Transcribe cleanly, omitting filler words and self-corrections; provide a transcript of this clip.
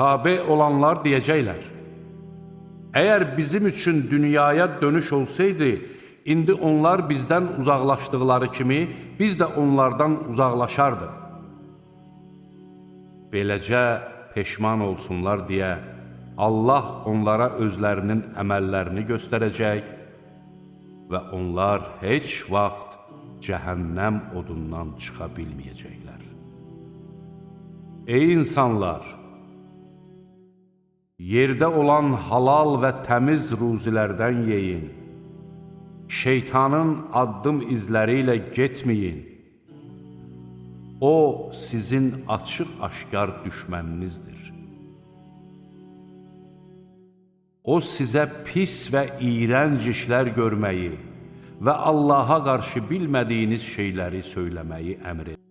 Tabe olanlar deyəcəklər: Əgər bizim üçün dünyaya dönüş olsaydı, indi onlar bizdən uzaqlaşdıqları kimi biz də onlardan uzaqlaşardıq. Beləcə peşman olsunlar deyə Allah onlara özlərinin əməllərini göstərəcək və onlar heç vaxt cəhənnəm odundan çıxa bilməyəcəklər. Ey insanlar! Yerdə olan halal və təmiz ruzilərdən yeyin. Şeytanın addım izləri ilə getməyin. O sizin açıq-aşkar düşməninizdir. O sizə pis və iyrənc işlər görməyi və Allaha qarşı bilmədiyiniz şeyləri söyləməyi əmr edir.